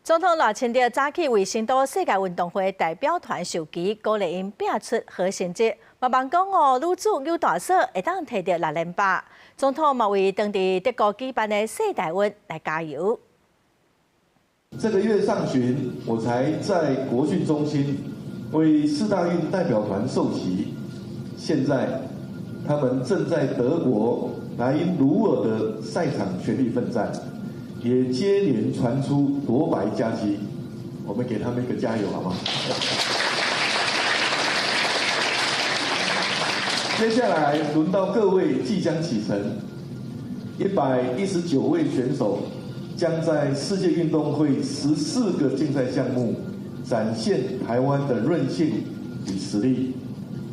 總統賴清德早起為成都世界運動會代表團授旗，鼓勵𪜶拚出好成績。嘛望講哦，女子扭大鎖會當提著六連霸。總統嘛為當地德國舉辦的世大運來加油。這個月上旬，我才在國訓中心為世大運代表團授旗。現在，他們正在德國萊茵魯爾的賽場全力奮戰。也接連傳出奪白佳績，我們給他們一個加油，好嗎？接下來輪到各位即將啟程，119位選手將在世界運動會14個競賽項目展現台灣的韌性與實力。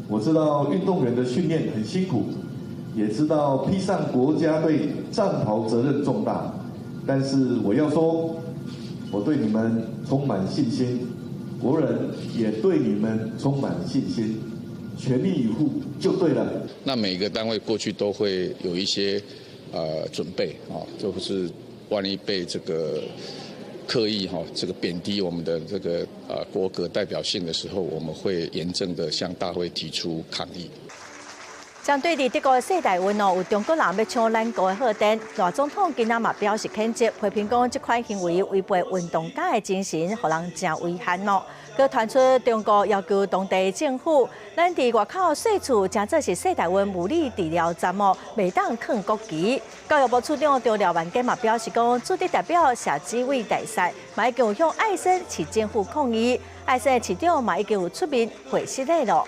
我知道運動員的訓練很辛苦，也知道披上國家隊戰袍責任重大。但是我要說，我對你們充滿信心，國人也對你們充滿信心，全力以赴就對了。那每個單位過去都會有一些準備啊，就是萬一被這個刻意哈這個貶低我們的這個國格代表性的時候，我們會嚴正的向大會提出抗議。針對佇德國世大運哦，有中國人欲搶咱國的賀電，賴總統今仔嘛表示譴責，批評講這款行為違背運動家的精神，予人誠遺憾哦。閣傳出中國要求當地政府，咱佇外口稅厝，誠做是世大運物理治療站哦，袂當囥國旗。教育部處長張廖萬堅嘛表示講，駐德代表謝志偉大使，嘛已經有向艾森市政府抗議，艾森市長嘛已經有出面回釋禮咯。